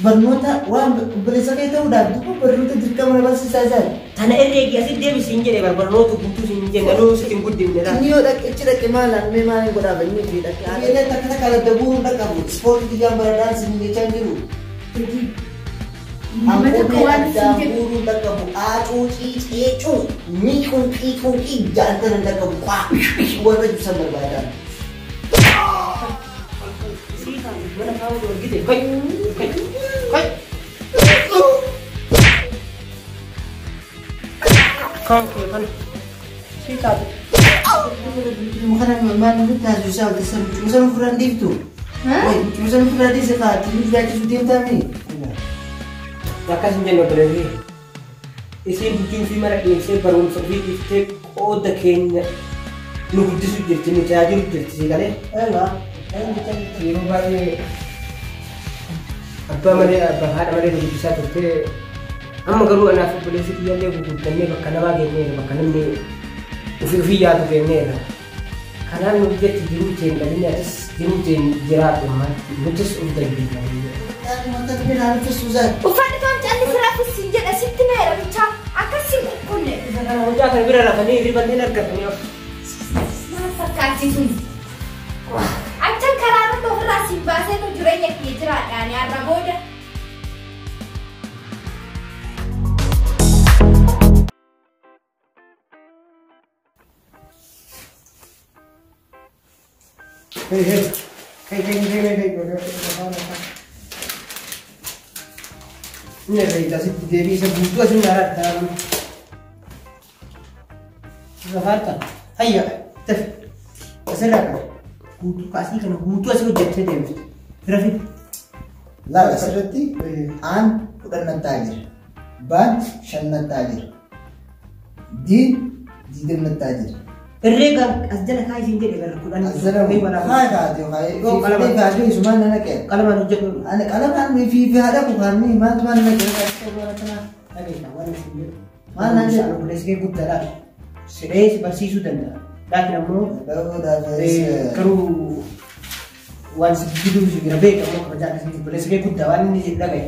Barnoota waan obboleessa kee ta'uudhaaf duuba barnoota dirqama na barsiisaa isaa. Tana herreegi asitti deebisi hin jedhe barnoota guutuu siin hin jenne anuu sitti hin guddifne laata. Inni yoo dhaqe achi dhaqe maal mee maal hin godhaaf inni fi dhaqe. Inni takka takka adda bu'uun dhaqabu ispoortii tiyyaan baradhaan siin jechaa hin jiru. Nama tokko Qubee waan addaan siin jedhu. guuruun dhaqabu aacuu ciiceecuu miiquu qiiquu qii jaantan hin dhaqabu qaa warra ibsan barbaadan. Sii taate mana kaawwatu argite kai kai kai. Kaan kee kana sii taate. Kana maal nutti haasofsiisaa olta mucuma ofirraan dhiiftu. Mucuma ofirraa dhiise kaa'atti nu jiraachisuu deemtaami. Akkas hin jenne obboleessi. Isiin bultii ofii mara dhiyeessee barumsa ofii dhiiftee qooda keenya nu guddisu jirti nu tajaajilu jirti si galee. Yeroo baay'ee abbaa malee abbaa haadha malee nu guddisaa turte. Amma garuu anaaf obboleessi kiyyaallee gurguddannee bakka namaa geenyeerra bakka namni ofii ofii yaadu geenyeerra. Kanaaf nu jechi jiruu teen dhabinni atis jiruu teen jiraadhu nutis of dandeenya. Uffanni toon calli sirraa siin jedha sitti na jedha bichaa akkas siin kukkunne. Isa kana mucaa kana bira rafanii hirriballee hin argatanii of. Maal fakkaatti sun? Achan karaa irratti ofirraa siin baasee nu jireenya kee jiraadhaan har'a booda. Hey, hey. Hey, hey, hey, hey, hey, hey. Inni irra asitti deebii isa guutuu asin haradha. Rafaarta. Hayya, tafi. Asirraa qaba. Guutuu kaasii kana guutuu asii hojjettee deemte. Rafi. Laala asirratti aan 10 nattaa jira. Baan 5 nattaa jira. Diin 20 nattaa jira. Herreega as jala kaayii siin jedhe gara 10. As jala kaa kaate kaayee kaatee isumaan nana qe'e. Qalamaan hojjetu. Ani qalamaan fi fi haadha kukaanni maaltu maal nana qe'e. Dhageessa waan isin jedhu. Maal naan jedhu? Obboleessi kee guddaadha. Sidhee si barsiisuu danda'a. Laakiin ammoo garuu waan si gidduu si bira beeka ammoo kabajaa akkasii obboleessi kee guddaa waan inni jedhu dhagaye.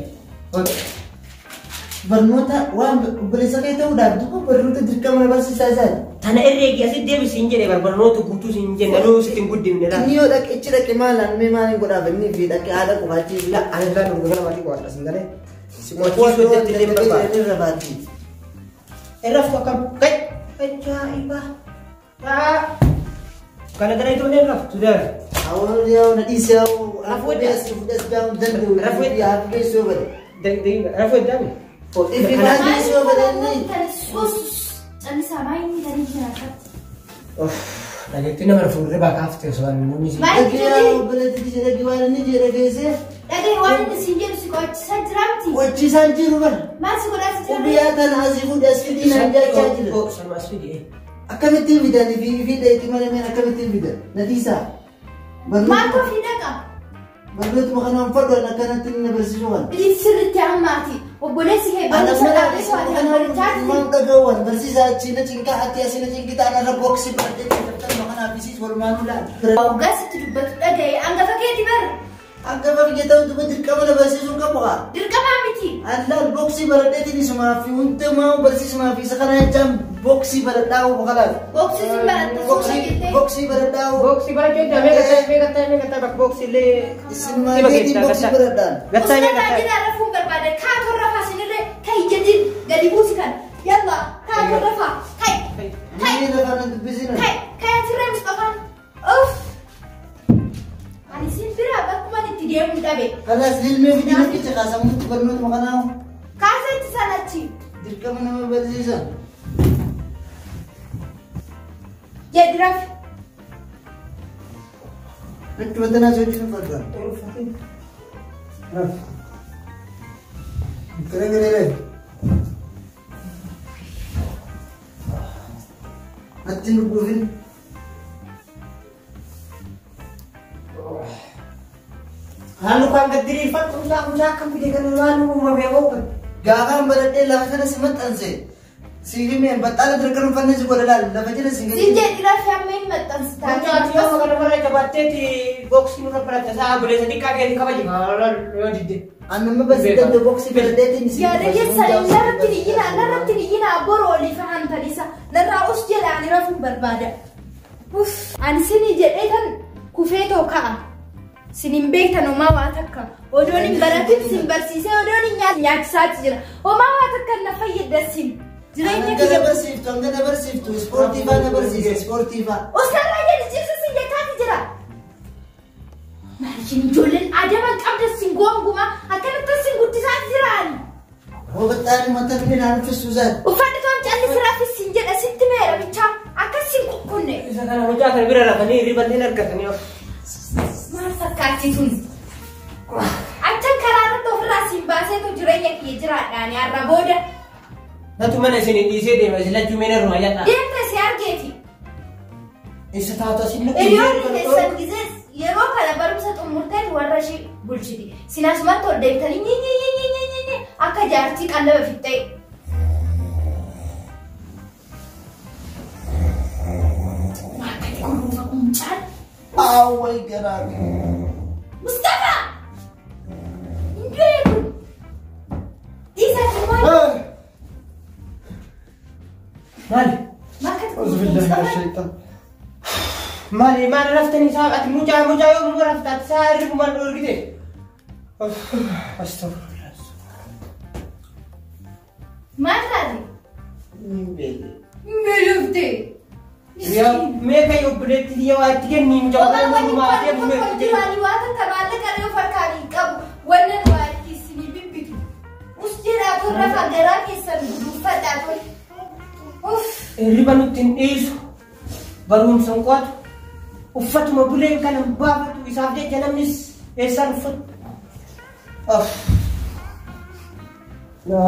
Barnoota waan obboleessa kee ta'uudhaaf duuba barnoota dirqama na barsiisaa isaa. Tana herreegi asitti deebisi hin jedhe barnoota guutuu siin hin jenne anuu sitti hin guddifne laata. Inni yoo dhaqe achi dhaqe maal mee maal hin godhaaf inni fi dhaqe haadha qofaachii. La ani biraa nu gara maatii qo'adha siin galee. Si mo'achiisuu hojjette illee hin barbaadu. Irra baatti. Irra akkam kai. Ajaa'iba. Kana gara ijoollee irra tudaar. Awwaal yaa na dhiise yaa Rafuu edda. as fuudhas daa'u danda'u. Rafuu edda. Yaa geessoo bade. Rafuu eddaami. Ifi maal geessoo bade inni. Callisaa baay'inni galii jiraatatti. Dhageettii nama rafuu irra kaaftee osoo namni si. Maal Dhagee yaa obboleetti ishee dhagee waan inni jedhe geessee. Dhagahi waan inni siin jedhu si qo'achiisaa jira miti. Qochiisaan jiru bara. Maal si godhaa si jira? Qubiyyaa tana asii fuudhee as fidii naan jechaa jira. Sanuma as fidi. Akkamittiin fidan fi fi dheetti malee meen akkamittiin fidan? Natiisaa. Maal kofii dhaqa? Barnootuma kanaan fadhoon akkanatti inni na barsiisuu kana. Idil sirriitti ammaati. Obboleessi kee barumsa dhaabee so'atee barachaa jira. Waan dhaga'uun barsiisaa achi na cinqaa ati asii na cinqitaa narra booksii baratee dabtaruma kanaaf isiis walumaanuu laala. Waggaa sitti dubbatu dhagaye hangafa keeti bara. Hangafa biyya ta'u duba dirqama na barsiisuun qabu haa. Dirqamaa miti. Allaan booksii baradheetiin isumaa fi hundumaa barsiisumaa fi isa kana jechaan booksii baradhaa uumu kanaaf. Booksii sin baratta suura jettee. Booksii baradhaa uumu. Booksii barachuu jecha meeqa ta'e meeqa ta'e bakka booksii illee. Isinumaa keetiin booksii baradhaan. Gattaa meeqa Usman ta'e. jira rafuun barbaada. Kaatoo rafaa sinirree kai jedhin gadi buusi kan. Yalla kaatoo rafaa. Kai. Kai. Inni lafa na dubbisina. Kai. Kai asirree Mustafaan. Uff. Ani sin bira bakkuma itti deemuu dhabe. Kanaas ilmee fi dinagdicha kaasamutti barnootuma kanaa Kaasa itti sanachi. dirqama nama barsiisa. Jedhi rafi. Natti watanaa sochiin fadhaa. Gara gara. Natti hin dhuguufin. Haallu kan gad diriirfadhu mucaa mucaa akkam fide kana waan uumame moo Gaafaan baradhee lafa kana si maxxanse. Siifimeen baxxaala dirqama uffanne si godha laal lafa jala si Si jedhi rafi amma hin maxxansitaa. Mucaa yoo kana bara jabaatteeti boksii nurra baratta isaa obboleessa xiqqaa keetii kabaji. Yoo didde. Amma bas danda'u boksii filadheetiin si. Yaada keessan narratti iyyinaa narratti iyyinaa boroo oliif hantalisa narraa us jedhaani rafuun barbaada. Uff ani sinii jedhee tan kufee too ka'a. Sin hin beektan homaa waa takka odoon hin baratin sin barsiisee odoon hin nyaachisaati jira. Homaa waa takka na fayyada sin. Jireenya Hanga kiyya dabarsiiftu hanga dabarsiiftu ispoortii faa dabarsiisa ispoortii faa. Osarraa jedhi cimsa sin jechaati jira. Maal ishiin ijoolleen adaban qabda sin goonguma akkanatti sin guddisaati jiraani. Hoo baxxaani mata duree naan uffistuu zaati. Uffanni toon calli siraafis sin jedha sitti meera bichaa akkas sin kukkunne. Isa kana mucaa kana bira rafanii hirriballee argatanii of. Maal fakkaatti tun? Achan karaa irratti ofirraa sin baaseetu jireenya kiyya jiraadhaani har'a booda. Natu mana isin dhiisee deema isin lachuu meena ruma jedha. Deemte si argeeti. Isa taatu asin nutti. Hiriyoonni keessan gizees yeroo kana barumsa xumurteen warra ishee bulchiti. Sin asumatti ol deebitanii nyi nyi nyi nyi nyi nyi akka jaartii qallaba fixxee. Waaqati gurruufa kumcaan. Awway garaa. Mustafa! Hin beeku. Dhiisaa maal? Maali? Maakati gurruufa Maali maal raftanii isaa ati mucaa mucaa yoo muka rafta ati isaa hirribumaan dhoorgite. Astagfirullah. Maal taate? Hin beeku. Beelofte. Yaa mee kan obboleetti biyya waa itti kennii mucaa Homaa kana wanni murumaa kun deemu mee tokko jiraanii waa takka maallaqa reefu harkaan hin qabu. Wannan waa itti isinii bibbitu. Us jedhaa tun rafa garaa keessan guduunfadhaa tun. Uff. Hirriba nutti hin dhiisu. Barumsa hin qo'atu. Uffatuma buleen kana hin baafatu isaaf jecha namnis eessaan uffatu. Of. No.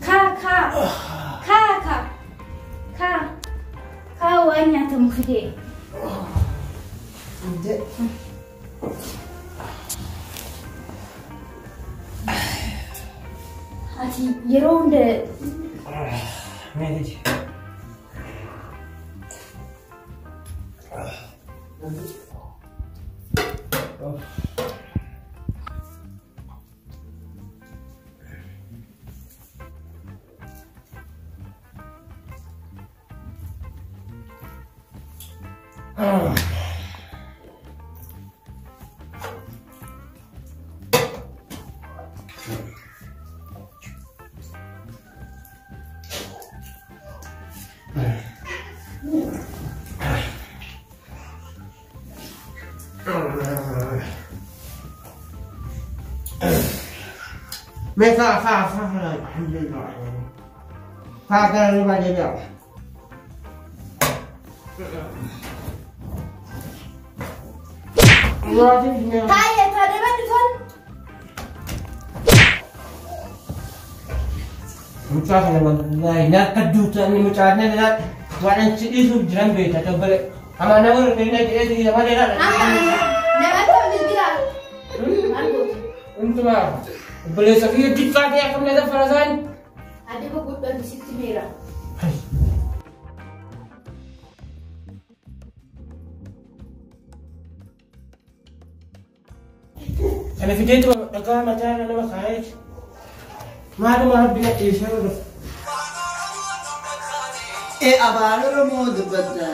Kaa kaa. Kaa kaa. Kaa. Kaa waan nyaatamu fidee. Ati yeroo hunda Mee jechi. Mee faa faa faa alhamdulillah. Faa kana ribaa deebi'a. Taa'ee taa'ee tol. Mucaa kana wallahi na akka duuta inni mucaa kana waan an si dhiisuuf jiran beekta tobbale. Ama nama hir'ina jedhee si malee Amma namatti kan bilbilaa. Maal goota? Intuma obboleessa kiyya xiqqaa ta'e akkam na farasaan. Adaba guddaatu sitti meera. Kana fideetu dhagaa mataa irra nama kaa'eeti. Maaluma rabbi na dhiisee jiru. Ee afaan Oromoo dubbatta.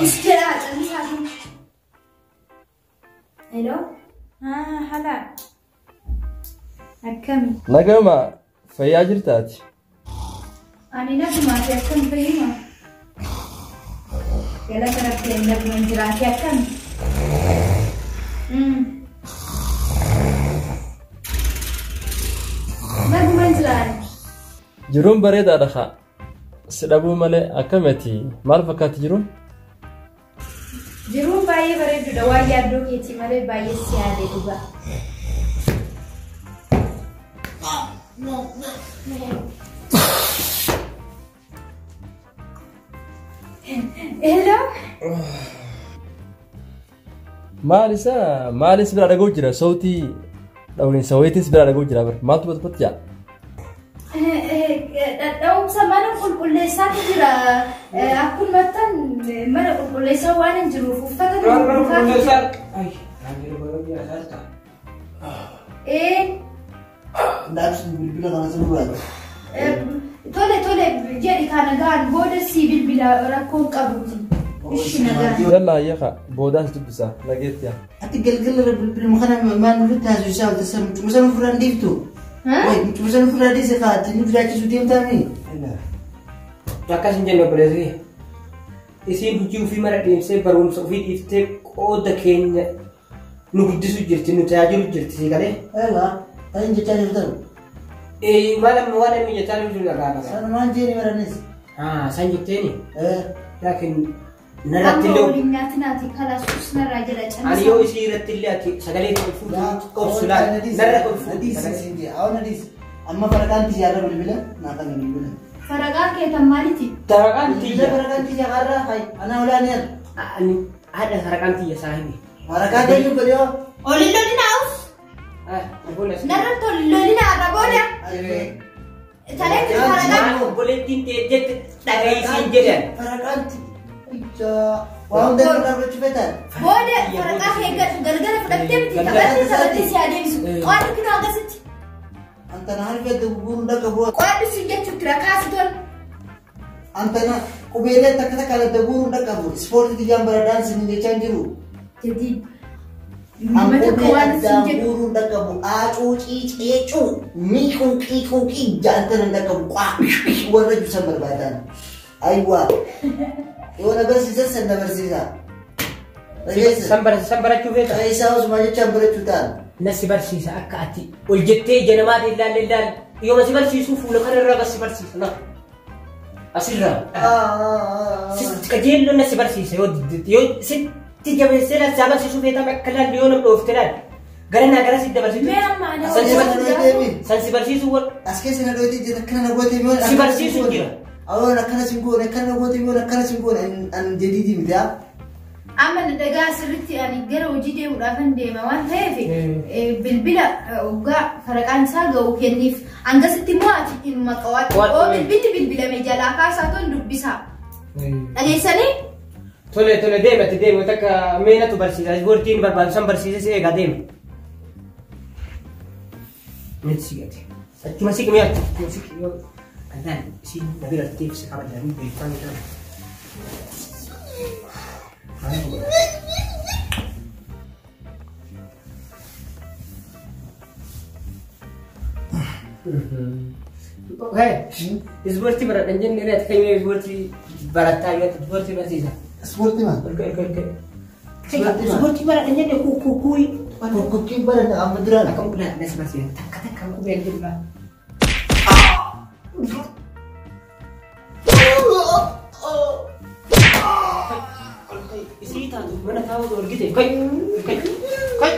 Is jedhaa callisaa kun. Hello? Ah, hala. Akkami? Nagama fayyaa jirtaati. Ani nagumaa fi akkam fayyuma? Galata rabbi ani nagumaan jiraate akkami? Nagumaan jiraate. Jiruun bareedaadha haa. Si dhabuu malee akkamati maal fakkaatti jiruun? Jiruun baay'ee bareeduudha. Waan yaaddoo keetii malee baay'ee si yaadee dhugaa. Hello. Maal isaa maalis bira dhaga'u jira sautii dhawinsa wayiitis bira dhaga'u jira bara maaltu batbat jaa? Dhadhaa'umsa mana qulqulleessaatu jira. Akkumattan mana qulqulleessaa waan hin jiruuf uffata Qulqulleessaa. Dhaabsi bilbila kana si barbaada. Tole tole jedhi kana gahan booda si bilbila rakkoon qabuuti. Ishi nagaan. Yalla hayyaqa boodaas dubbisa nageetti yaa. Ati galgala bilbiluma kana maal nutti haasofsiisaa olta san mucuma sana ofirraa dhiiftu. Wayi mucuma sana ofirraa dhiise kaa'atti nu jiraachisuu deemtaami. Akkas hin jenne obboleessi. Isiin hojii ofii mara deemsee barumsa ofii dhiiftee qooda keenya nu guddisu jirti nu tajaajilu jirti si galee. Eegaa ta'in jechaa jirtan. Maal amma waan inni jechaa jiru dhagaa. Sanumaan jeeni baranis. San jetteeni. Laakiin narratti Amma illee waliin nyaatinaati kalaas narraa jala ani yoo callisa. isii irratti illee ati sagalee ol fuutu obsu laal narra ol fuutu. Amma faraqaan xiyyaarra bilbila naa kan bilbila. Faraqaa keetan maaliiti? Faraqaan Bilbila tiyya. faraqaan xiyyaarra hay ana olaaniyan. Ani haadha faraqaan tiyya saahibi. Faraqaan tiyya godhoo. Olin lolina us. Narratti olin lolina irra booda. Talee faraqaa. Maal obboleettiin ta'e jette dhaga'iisiin jedhan. Faraqaan xiyyaa waa hunda irra dhaabbachuu feetan. Booda faraqaa kee eeggadhu galgala fudhattee miti taphattee taphattee si adeemsisu. Qo'adhu kinoo akkasitti. Antana harka guguruun dhaqa bu'a. Qo'adhu siin jechuutti rakkaasi tol. Antana qubeelee takka takka adda guuruun dhaqa bu'a. Ispoortii xiyyaan baradhaan siin jechaa hin jiru. Jadi nama tokko Qubee waan siin addaan jedhu. guuruun dhaqa bu'a. Aacuu ciiceecuu miicuu qiicuu qiija antana dhaqa bu'a. Warra juusan barbaadan. Ayiwaa. Yoo na barsiisan san na barsiisa. San barachuu feeta. Isaa osuma jechaan barachuu ta'an. Na si barsiisa akka ati ol jettee ija namaatiin ilaalle ilaalle yooma si barsiisu fuula kanarraa si barsiisa na asirraa. Qajeelloon na si barsiisa yoo sitti jabeessee na si barsiisuu feeta akka ilaalle yoo nam dhoofte ilaalle gara naa gara si dabarsiisu. Mee amma ana San si hojii barsiisu san si barsiisu wal As keessa na dhootee jira akkana na gootee mi'oon. Si barsiisu jira. Awoon akkana sin goone akkana na gootee mi'oon akkana sin goone an jadiidii miti haa. Amma na dhagaa sirriitti ani gara hojii deemuudhaafan deema waan ta'eef bilbila hoggaa faraqaan isaa ga'u kenniif hangasitti immoo ati dhimma qabaadhu. Oo bilbilli bilbilame jalaa kaasaa toon dubbisaa. Dhageessanii? Tole tole deema ati deema takka meenatu barsiisa ispoortiin barbaadu san barsiise si eegaa deema. Miti siqate. Achuma siqi mee achuma siqi yoo anaan isiin na bira teef si kabajanii beektaa ni ta'u. Ispoortii baradhan jennee ati kan ispoortii barattaa yoo ispoortii barsiisa. Ispoortii maal? Ispoortii baradhan jennee kukkuu. Kukkii baradha amma duraan. Akkam ulaa nas barsiisa takka takka qubee jedhu laa. Isii taatu mana taa'u argite kai kai kai.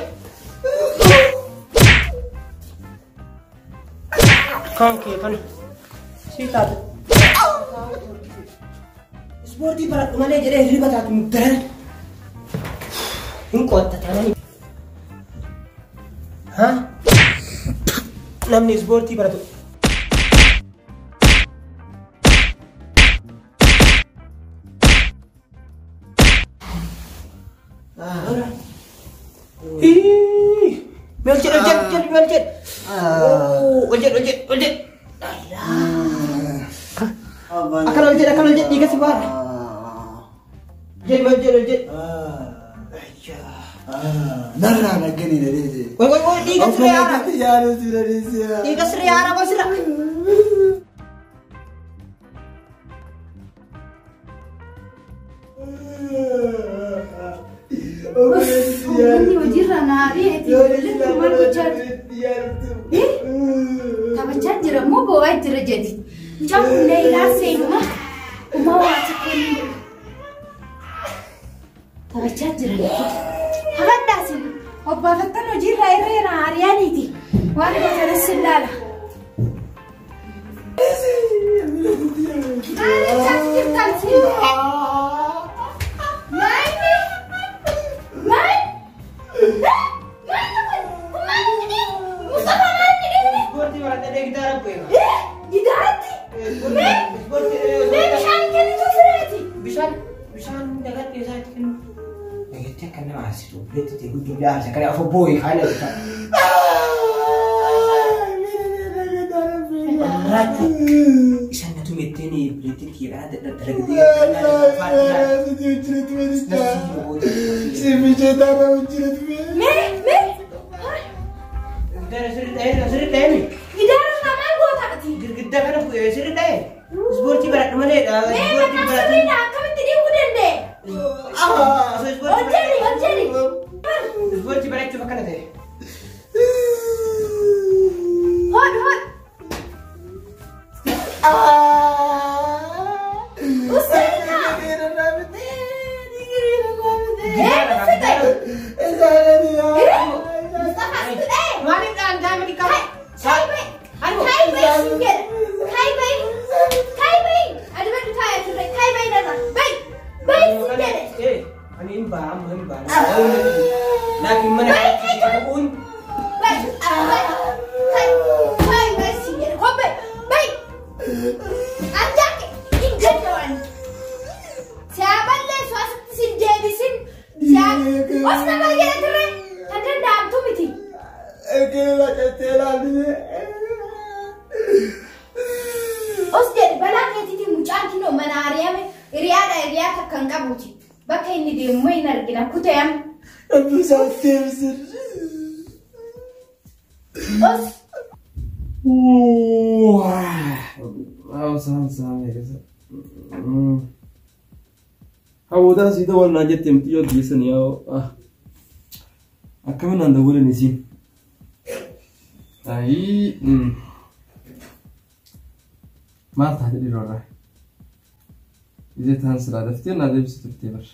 Kan kee kana isii taatu. Ispoortii baradhu malee jedhee hirriba taatu daran hin qo'atta taanani. Ha? Namni ispoortii baratu. Ol jedh ol jedh ol jedh ol jedh ol jedh ol jedh. Akkana ol jedh akkana ol jedh dhiiga si baara. Jedh ol jedh ol jedh. Narraa nagganii na deese. Oi oi oi dhiiga siree haara. Yaaduu na deese. Dhiiga siree haara gosira. Uummanni hojiirra naari'eeti. Ijoolleen maal gochaa jiru? Taphachaa jira moo boo'aa jira jedhi. Mucaan kun na ilaalsee inuma uumaa waa tokko ni godha. Taphachaa jira. Taphadhaasin obbaafattan hojiirraa irreera ari'aniiti. Waan gootanis sin laala. Maal jechaa jirtan siin? Gidaara bu'e. Gidaaratti? Mee bishaan kennitu fireeti? Bishaan bishaan dagadhee isaa itti kennu. Dhageetti akka nama aarsitu obboleetti ta'e guddaa aarsa kana afur boo'e kaan argita. Raachuu isa na tumetteen obboleettiin kiyya dalagatee. Mee mee Gidaara sirri dhahee sirri dhahee mi? gidaara namaan gootaati. Girgiddaa kana bu'ee sirri dhahee. Ispoortii baradhu malee dha. Mee maqaa sirriidha akkamitti dhiibuu danda'e? Hojjeni hojjeni. Ispoortii barachuuf akkana ta'e. Hodhu hodhu. Useena. Ee fixe. Mustafa situ dhahee. Maaliif dhaan daa'ima dhiqaa? Kai bai. Kai bai sin jedha. Kai bai. Kai bai. Adabadhu taa'ee turre. Kai bai narra. Bai. Bai sin jedhe. Ani hin ba'a amma hin ba'a. Laakiin mana bu'uun Bai. Bai. Kai. Kai bai sin jedhe. Kobbee. Bai. Anjaake hin danda'an. Siyaa balleessu asitti sin deebisin. Siyaa os nama jedhe turre. Kan danda'amtu miti. Os jedhe balaa keetiitiin mucaan kinoo mana ari'ame hiriyaadha hiriyaa takka hin qabuuti. Bakka inni deemu hin argina kutee Os Hawwataa siita wal naan jette miti yoo dhiyeessan yaa akkamiin naan dawwalan isiin. Ayii maal taate dhiirorraa? Izee taan silaa daftee naa deebisi turtee bar.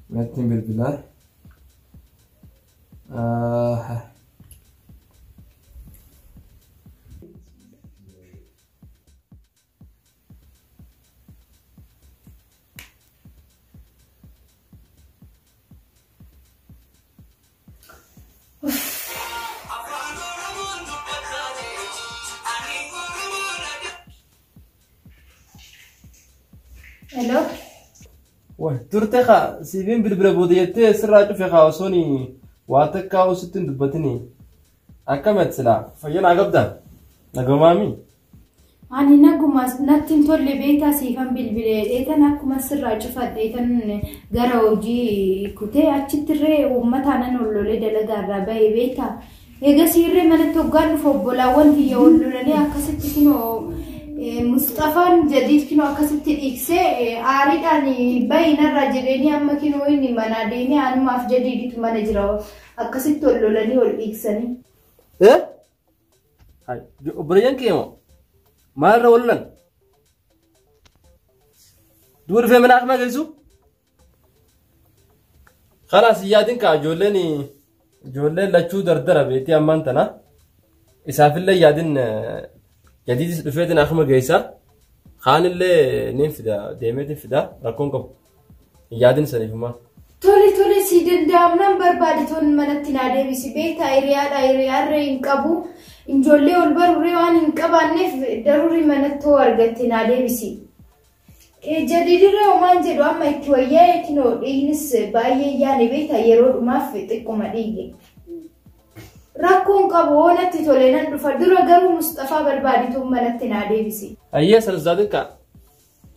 Meetiin bilbilaa. Hello. Wah, turte kaa siifiin bilbila booda jettee sirraa cufe kaa osoon waa takkaa ositti hin dubbatini. Akkamitti silaa fayyaa naa qabdaa? Nagamaami? Ani naguma natti hin tolle beektaa siifan bilbilee dheetan akkuma sirraa cufadheetan gara hojii kutee achittirree uummataa nan ollolee dalagaarraa bahee beektaa. Egaa irree manatti hoggaan dhufu obbolaawwan kiyya ollolanii akkasitti kinoo Mustafaan jadiid kinoo akkasitti dhiiksee aariidhaan bayinarraa jedheenii amma kinoo inni manaa deemee anumaaf jadiiditu mana jira akkasitti ollolanii ol dhiiksanii. Eh? Hai, obboleeyyan kee moo? Maalirra wal lolan? Duuba dhufee mana akmaa geessu? Khalaas yaadin kaa ijoolleen ijoolleen lachuu dardara beetii ammaan tana. Isaafillee yaadin jadiidis dhufeetiin akuma geessa. Kaanillee niin fida deemeetiin fida rakkoon qabu. Yaadin saniifumaa. Tole tole si danda'amnaan barbaade toon manatti naa deebisi beektaa hiriyaadha hiriyaarree hin qabu ijoollee ol barurree waan hin qabaanneef darurii manatti hoo argatte naa deebisi. Jadiidirree homaan jedhu amma itti wayyaa'e kinoo dhiignis baay'ee yaane beektaa yeroo dhumaaf xiqquma dhiige. Rakkoon qabu hoo natti tole nan dhufa dura garuu Mustafaa barbaade toon manatti naa deebisi. Ayyee sanzaadin kaa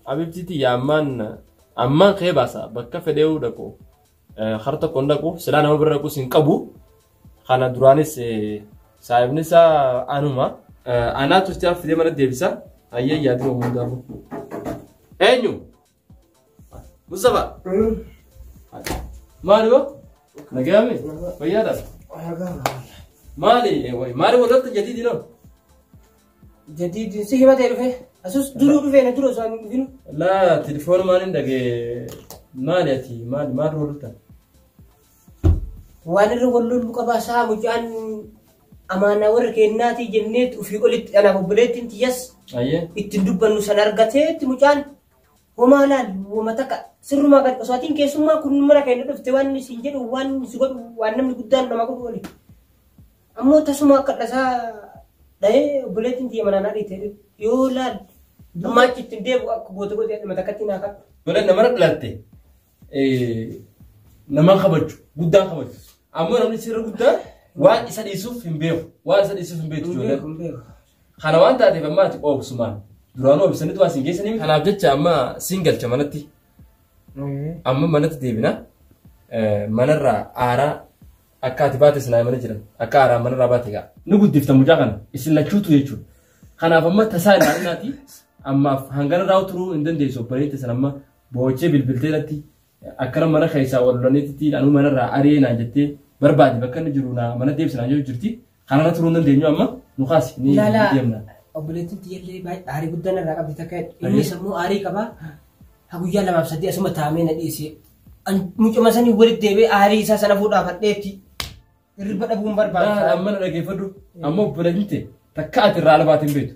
abibtiiti ammaan ammaan kee baasa bakka fedheewu dhaqu har tokkoon dhaqu silaa nama bira dhaqus hin qabu kana duraanis saahibni isaa anuma anaatu isaa fidee mana deebisa ayyee yaadin uumuu gaafa. Eenyu? Mustafa. Maali boo? Nagaame? Fayyaadha? Maali? Maali wallotta jadiidi noo? Jadiidi si himatee dhufe asus duruu dhufee na dura osoo hin dhufinu. Laa telefoon maaliin dhagee maali ati maali maal wallotta? Waan irra wal lollu qabaa isaa mucaan amaanaa warra kennaatii jennee ofii olitti anaaf obboleettiin tiyyas Ayyee. ittiin dubbannu san argateetti mucaan Homaa laal wama takka sirrumaa gad osoo atiin keessummaa kun mana keenya dhufte waan isin jedhu waan si godhu waan namni guddaan nama godhu oli. Ammoo tasuma akka dhasaa dhahee obboleettiin tiyya manaan ariite yoo laal amma achi ittiin deebi'u akka goote godhe dhuma takkatti naa kadhu. Ijoolleen namarra dhalatte nama kabaju guddaan kabaju. Ammoo namni sirra guddaa waan isa dhiisuuf hin beeku. Waan isa dhiisuuf hin beektu ijoolleen. Hin beeku. Kana waan taateef amma ati oobsumaan duraanuu oobsanitu waa siin geessanii. Kanaaf jecha amma siin galcha manatti. Amma manatti deebina. Manarraa aaraa akka ati baate sinaa mana jiran akka aaraa manarraa baate gaa. Ni guddifta mucaa kana isin lachuutu jechuudha. Kanaaf amma tasaa ilaalinaati ammaaf hangana turuu hin dandeessu obboleetti san amma boochee bilbiltee irratti akkana mana keessaa wal lolaniitti anuu manarraa ari'ee naan jettee barbaade bakka inni jiru naa mana deebisi naan jedhu jirti. Kanarra turuu hin dandeenyu amma nu kaasi ni Laalaa deemna. obboleettiin tiyyallee baay'ee aarii guddaan irraa qabdi takka innis ammoo aarii qabaa haa guyyaa lamaaf sadii asuma taa'amee na dhiise. Mucuma sanii walitti deebi'ee aarii isaa sana fuudhaafadheetti hirriba dhabuun barbaada. Amma na dhageeffadhu amma obboleettiin ta'e takka ati irraa ala baate hin beektu.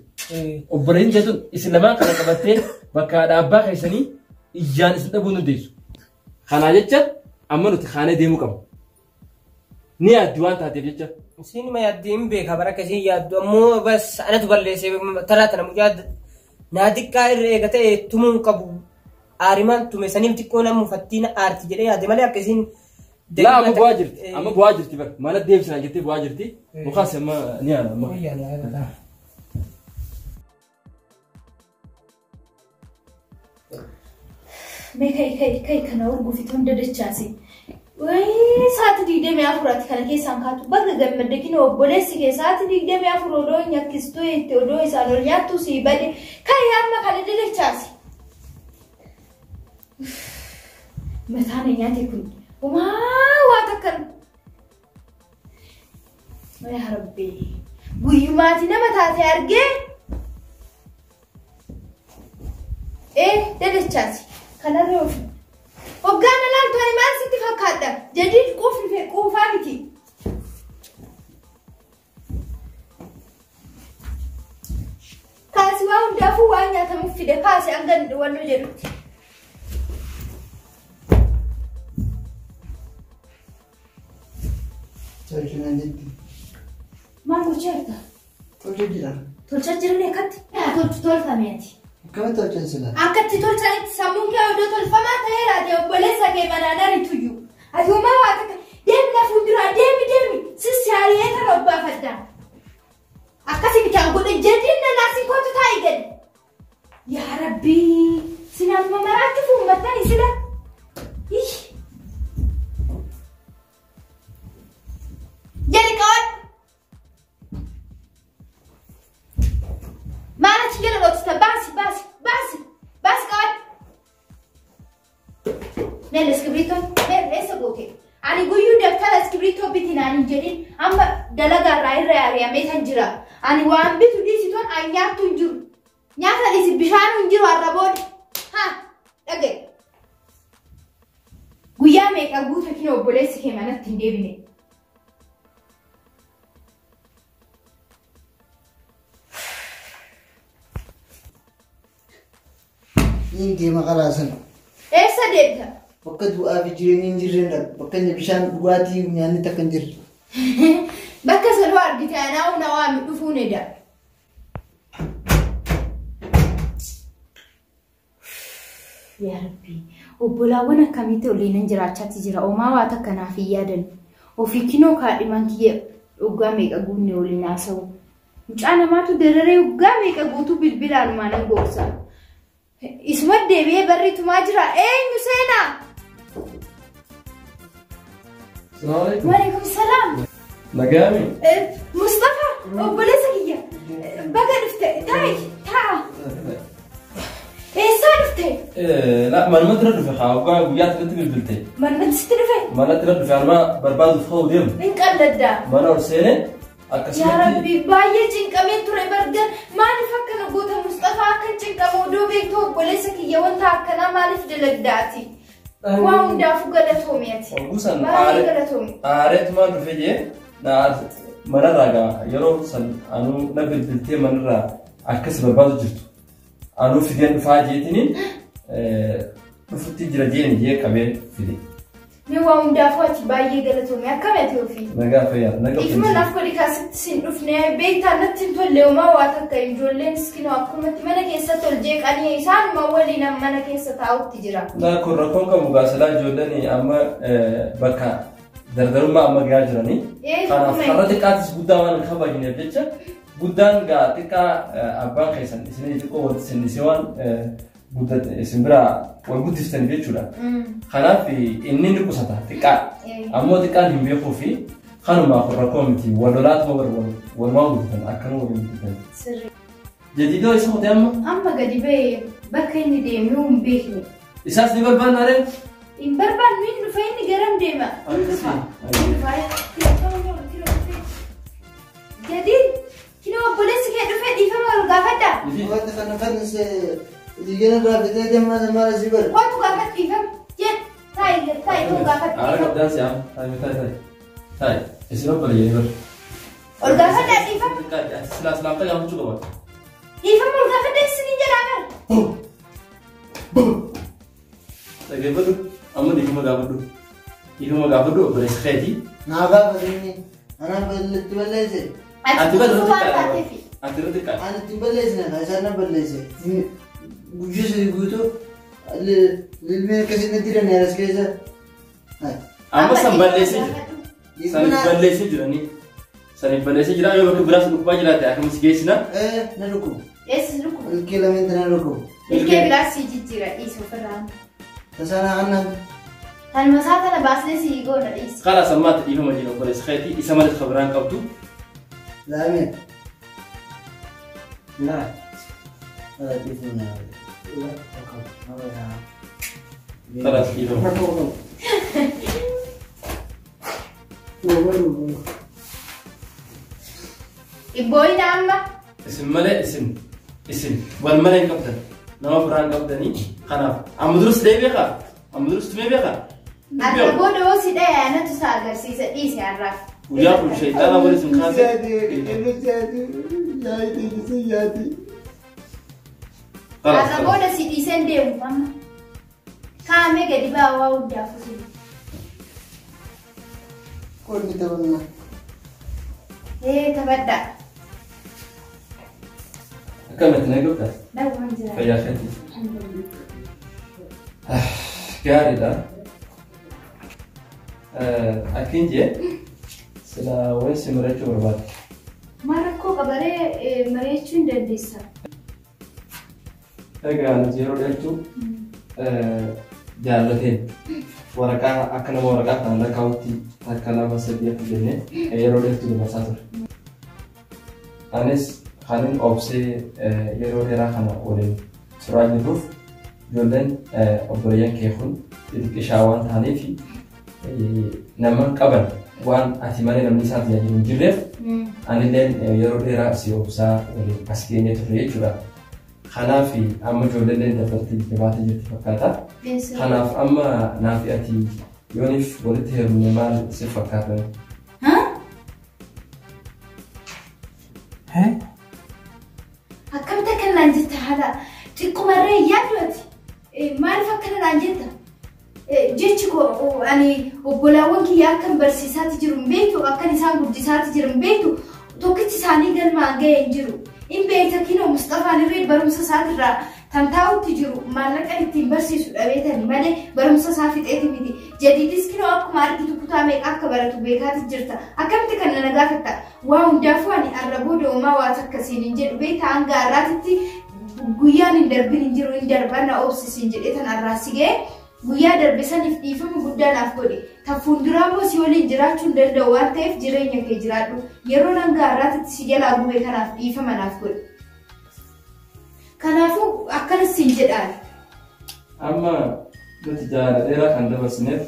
Obboleettiin ta'e tun isin lamaan kana qabattee bakka dhaabbaa keessanii iyyaan isin dhabuu hin dandeessu. Kanaa jecha amma nuti kaanee deemuu qabna. Ni yaaddi waan taateef jecha. Isin ma yaaddi hin beeka bara akkasiin yaaddu ammoo bas anatu balleesse taraa tana mucaa naa xiqqaa irra eega ta'e tumuu hin qabu. Aarimaan tume saniif xiqqoo nama mufattiin aarti jedhee yaade malee akkasiin. Laa amma bu'aa jirti. Amma bu'aa jirti bara. Mana deebisnaa jettee bu'aa jirti. Mukaas amma ni yaada amma. Mee kai kai kai kana urgufitu hunda dachaase. Wayii sa'aatii 24 ati kana keessaan kaatu bakka gammadde kina obboleessi kee sa'aatii 24 odoo nyakkistuu itti odoo isaan ol nyaattu sii bade kai amma kana dadachaase. Mataan nyaate kun homaa waa takka yaa Rabbi guyyumaati nama taate argee dadachaase kanarra ofi. Hoggaan alaaltu ani maal sitti fakkaadha? Jadiid quufni quufaa miti. Kaasi waa hundaafuu waan nyaatamuuf fide kaasi hanga walloo jedhutti. Tolchinaan jetti. Maal gochaa jirta? Tolcha jira. Tolchaa jiranii akkatti? Tolchu tolfame ati. Akkamitti tolchan silaa? Akkatti tolchanitti sammuun kee odoo tolfamaa ta'eera ati obboleessa kee manaan arituyyuu. Ati homaa waa takka deemi na fuulduraa deemi deemi sissaaliyee tana obbaafadha. Akkasi miti an godhe jedhiin na naasii kootu taa'i gadi. Yaa Rabbii sinaatuma maraachuuf uummattani sila. Jedhi qaban. Maal achi jala dhoksita baasi baasi baasi baasi qaban. Meel iskibiritoon meel eessa goote? Ani guyyuu dabtara iskibirtoo biti naan hin jedhin amma dalagaarraa irra yaari'amee kan jira. Ani waan bitu dhiisitoon ani nyaattu hin jiru. Nyaata dhiisi bishaan hin jiru har'a booda. Haa dhagaye. Guyyaa meeqa guuta kina obboleessi kee manatti hin deebine. Niin deema karaa sana. Eessa deemta? Bakka du'aa fi jireenyi hin jirre dhaqa. Bakka inni bishaan dhugaatii nyaanni takka hin jirre. Bakka sanuu argite anaa na waami dhufuun eda. Yaa Rabbi, obbolaawwan akkamitti waliin jiraachaatti jira. Homaa waa takka naaf hin yaadan. Ofii kinoo kaadhimaan kiyya dhugaa meeqa guunne waliin haasa'u. Mucaa namaatu dararee dhugaa meeqa guutuu bilbilaanumaa nan gorsa. Isuma deebi'ee barri tumaa jira. Eenyu seenaa? Salaamaleykum. Waalaikum salaam. Nagaami. Mustafa, obboleessa kiyya. Baga dhufte. Taa'i, taa'a. Eessaa dhufte? Manumatti irra dhufe haa waggaa guyyaa irratti bilbilte. Manumatti sitti dhufe? Manatti irra dhufe anuma barbaaduuf ka'uu deemu. Hin qalladdaa. Mana ol seenee Yaa akkasumatti. Rabbi baay'ee cinqamee ture barga maaliif akkana goota Mustafa akkan cinqamu odoo beektu obboleessa kiyya wanta akkanaa maaliif dalagdaati? Waa hundaafuu galatoomi ati. Oguu san Baay'ee galatoomi. aareetumaan dhufe jee manarraa gaa yeroo san anuu na bilbiltee manarraa akkas barbaadu jirtu. Anuu fideen dhufaa jeetiniin Dhufutti jira jeeni jee qabee fide. Mee waa hundaafuu ati baay'ee galatoome akkam ati ofii? Nagaa fayyaa nagaa Dhiifama naaf godhi kaasitti sin dhufne beektaa natti hin tolle homaa waa takka ijoolleen iskinoo akkumatti mana keessatti ol jeeqanii isaanuma waliin mana keessa taa'utti jira. Na kun rakkoon qabu gaasilaa ijoolleen amma bakka dardarummaa amma gahaa jiranii. Kanaaf karra xiqqaatis guddaa waan hin kabajneef jecha guddaan gaa xiqqaa abbaan keessan isinii xiqqoo walitti sinnisee waan guddate isin biraa wal guddistaniif jechuudha. Kanaaf inni ni qusata xiqqaa. Ammoo xiqqaan hin beekuu fi kanumaa kun rakkoo miti wal lolaatuma bar walumaan guddatan akkanuma waliin guddatan. Jadiidoo isa kutee amma? Amma gadi ba'ee bakka inni deemee hin beekne. Isaas ni barbaanna ree? Hin barbaannu inni dhufa inni garam deema. Inni dhufa. Jadiid kinoo obboleessi kee dhufee dhiifama ol gaafadha. Wanta kana fannise Digana irraa bitee deemaa maal asii godhe? Kootu gaafadhu dhiifama. Jedh taa'i taa'i too gaafadhu Haala dhiifama. qabdaan si'aam. Taa'i taa'i taa'i. Taa'i. Isin obboleeyyan bar. Ol gaafadhaa dhiifama. Silaa silaamta gaafachuu qaba. Dhiifama ol gaafadhaa isiniin jedhaa bara. Dhaggeeffadhu. Amma dhiifama gaafadhu. Dhiifama gaafadhu obboleessa keetii. Naa gaafate inni. Anaan itti balleesse. Ati Ati kutuu waan taateefi. Ati irra xiqqaadha. Ani itti balleessine kan isaan na balleesse. Guyyaa sadii guutuu lilmee akkasii natti hidhan as keessa. Amma san balleessee jira. San balleessee jiranii. San balleessee jira yoo bakka biraas dhukkubaa jiraate akkamitti geessina? Na dhukkuba. Eessis dhukkuba. Ilkee lameen na dhukkuba. Ilkee biraas si jijjiira dhiisi ofirraa. Tasaana annan. Tanuma isaa tana baasnee si goona dhiisi. Karaa sammaatti dhiifama jira obboleessa keetii isa malee kan biraan qabdu. Laamee. Naa. Dhiifama naa. Karaas dhiifama. Rakkoo qabu. Ibbooyina amma. Isin malee isin isin wal malee hin qabdan nama biraan qabdanii kanaaf amma durus deebi'ee kaa amma durus tumee beekaa. Har'a booda hoo si dhaya anatu isa agarsiisa dhiisi har'aaf. Guyyaa kun shayxaana wal isin kaase. Har'a booda si dhiiseen deemu amma. Kaamee gadi ba'aa waa hundaafuu si. Qonni taphannaa. Ee taphadhaa. Akkamitti na gabdaa? Dhawwan jira. Fayyaa keetii. Gaariidha. Akkin jee sila wayi si mari'achuu barbaade. Maal rakkoo qabaree mari'achuu hin dandeessa. Egaa nuti yeroo dheertuu jaallateen waraqaa akka nama waraqaa kana lakkaa'utti takka lama sadii akka jennee yeroo dheertuu dabarsaa ture. Anis kanin obsee yeroo dheeraa kana waliin turaa jirruuf ijoolleen obboleeyyan kee kun xixiqqishaa waan ta'aniif nama qaban waan ati malee namni isaan tajaajilu hin jirreef anilleen yeroo dheeraa si obsaa waliin as geenyee turre jechuudha. Kanaaf amma ijoolleen dabartee jabaatee jirti fakkaata. Kanaaf amma naafi ati yooniif walitti heerumne maal si fakkaata? Akkamitti akkana naan jetta haadha? Xiqqumarree yaaddu ati. Maaliif akkana naan jetta? Jechi koo ani obbolaawwan kiyya akkan barsiisaatti jiru hin beektu, akkan isaan guddisaatti jiru hin beektu, tokkichi isaanii galmaan ga'ee hin jiru. Hin beekta kinoo Mustafaan irree barumsa isaatirraa kan taa'utti jiru maallaqa ittiin barsiisu dhabeetani malee barumsa isaa fixeeti miti. Jadiidis kinoo akkuma argitu kutaa meeqa akka baratu beekaati jirta. Akkamitti kana na gaafatta? Waa hundaafuu ani arra booda uumaa waa takka siin hin jedhu beekta hanga har'aatitti guyyaan hin darbin hin jiru hin darban na obsisiin jedhee tan har'aa si ga'e. Guyyaa darbe saniif dhiifama guddaa naaf godhe. Tan fuulduraa immoo si waliin jiraachuu hin danda'u waan ta'eef jireenya kee jiraadhu. Yeroo hanga har'aatitti si jalaa gube kanaaf dhiifama naaf godhe. Kanaafuu akkanas siin jedhaan. Amma nuti jaalala dheeraa kan dabarsineef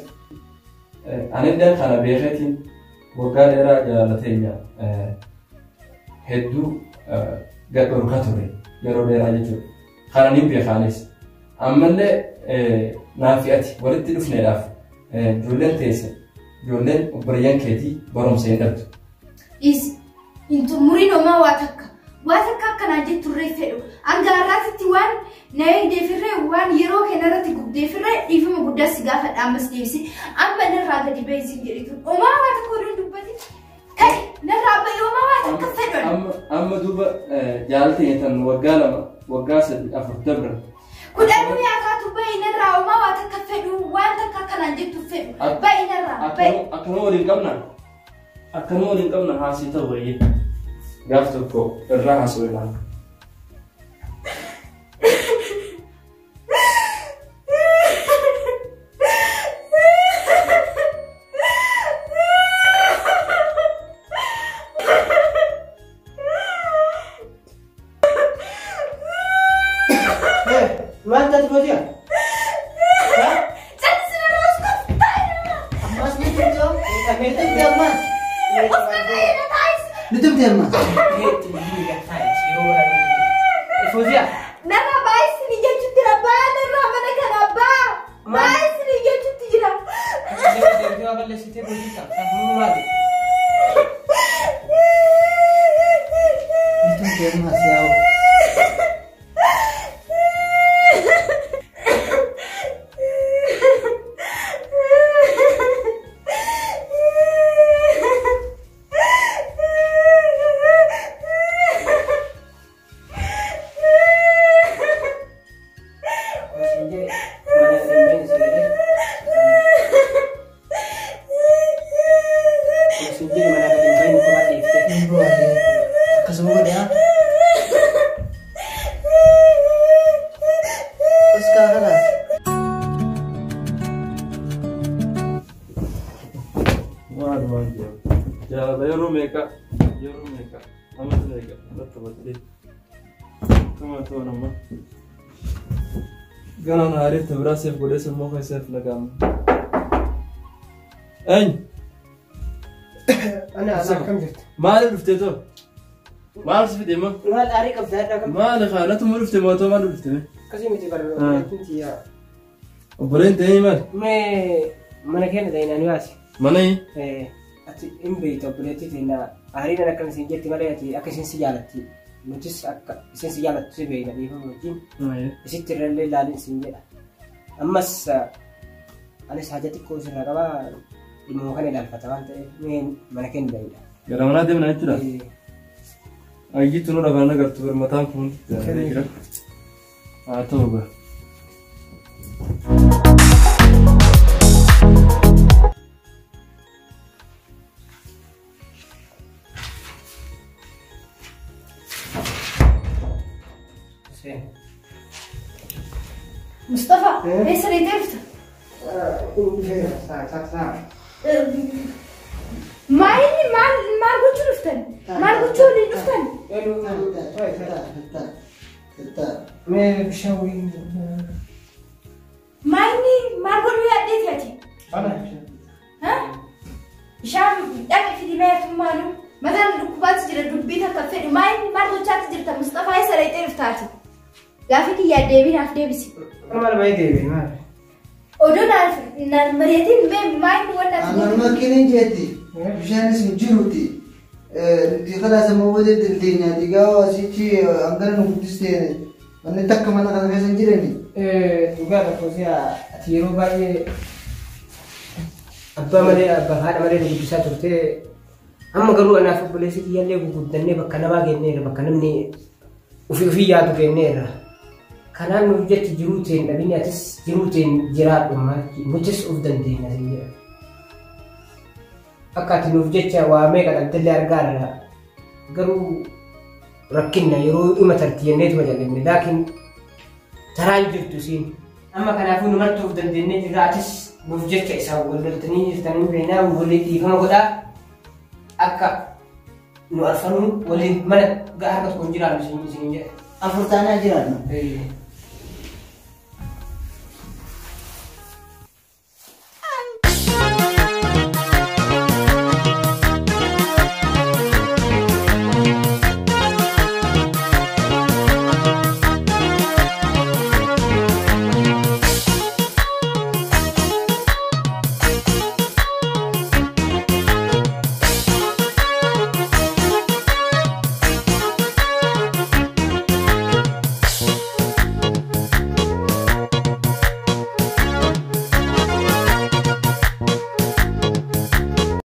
anillee kana beekeetiin waggaa dheeraa jaalala teenya hedduu gad dhorkaa ture yeroo dheeraa jechuudha. Kana nin beekaanis. Ammallee naafi ati walitti dhufneedhaaf ijoolleen teessa ijoolleen obboleeyyan keetii barumsa hin dhabdu. Dhiisi. Hin xumuriin homaa waa takka. Waan akka akkanaan jetturree fedhu. Angaarraatitti waan na eegdeefirree waan yeroo kanarratti gubdeefirree dhiifama guddaa si gaafadha ammas deebisi. Amma narraa gadi bahi siin jedhitu. Omaa waa tokko oduun dubbatin. Kai narraa bahi omaa waa takka fedhu. Amma duuba jaalala tan waggaa 2 waggaa 3 4 dabra. Kudhan nyaataatu bahi narraa omaa waa takka fedhu waan takka akkanaan jettu fedhu. Bahi narraa bahi. Akkanuma waliin qabna. Akkanuma waliin qabna haasii ta'u baay'ee. Gaaf tokko irraa haasawina. Maal taate Fooziyaa? Callisii narraa of qabdaa. Ammas ni tumte ni tumte ammas. Of qabdaa taa'is. Ni tumte ammas. Fooziyaa. Narraa baay'isni jechuutti jira. Baa narraa mana kana baa. Baay'isni jechuutti jira. Deemtee waa balleessitee boojjita. Sammuu maali? Ni tumte ammas yaa'u. Akkasuma godhe haa. Oskaa kalaas. Maal maal jedhamu. Jaalala yeroo meeqa ammas meeqa irratti battee. Akkuma ta'u nama. Ganaan aariitti biraa seef godhee sammuu keessaaf nagaama. Eenyu? Ana akkam jirtu? Maaliif dhuftee too? Maal si fide moo? Maal aarii qabda hadhaa kam? Maali kaanatu mu dhufte moo too maal dhufte? Akkasii miti barbaadatti yaa. Obboleen ta'ee maal? Mee mana keenya ta'inaan yaasi. Mana Ati hin beektu obboleettii ta'inaa aariin akkam isin jetti malee ati akka isin si jaalatti. Nutis akka isin si jaalattu si beekna dhiifama wajjin. Isitti irrallee ilaalin isin jedha. Ammas anis haja xiqqoo isirraa qabaa dhimma kana ilaalfata waan ta'eef mee mana keenya ta'idha. Gara manaa deemna jechuudha. Ayyitu nu dhafaan agartu mataan kun jira. Haa ta'u gaa. Mustafa, eessa deemtee dhufta? Maayini maal gochuu dhuftan? Maal gochuu waliin dhuftan? Mee bishaan waliin. Maayini maal godhuu yaaddeeti ati? Bishaan dhaqa fidi meetummaanu mataan dhukkubaatti jira dubbii takka fedhu maayini maal gochaatti jirta Mustafaa eessa deemtee dhufta ati? Gaaffii kiyyaa deebii naaf deebisi. Maal baay'ee deebiin maal? Oduu naan mari'atiin mee maayini waan ati Annan makiin jetti. Bishaanis hin jiruuti. Dikala sama booda dandeenya. Digaa asichi hangana nu guddistee wanni takka mana kana keessa hin jirani. Dhugaadha Fooziyaa ati yeroo baay'ee abbaa malee abbaa haadha malee nu guddisaa turte. Amma garuu anaaf obboleessi kiyyaallee guguddannee bakka namaa geenneerra bakka namni ofii ofii yaadu geenneerra. Kanaan nuuf jecha jiruu ta'een dhabinni atis jiruu ta'een jiraadhu nutis of dandeenya siin jedha. Akka ati nuuf jecha waa meeqa dhabdellee argaarra garuu rakkinna yeroo dhuma tarti jenneetuma jal'ifne laakiin taraan jirtu siin. Amma kanaafuu nu martuu of dandeenyee jirra atis nuuf jecha isaan wal loltanii jirtanii beeknaa walii dhiifama godhaa akka nu arfanuu waliin mana harka tokkoon jiraannu siin jedha. Afur taanaa jiraannu.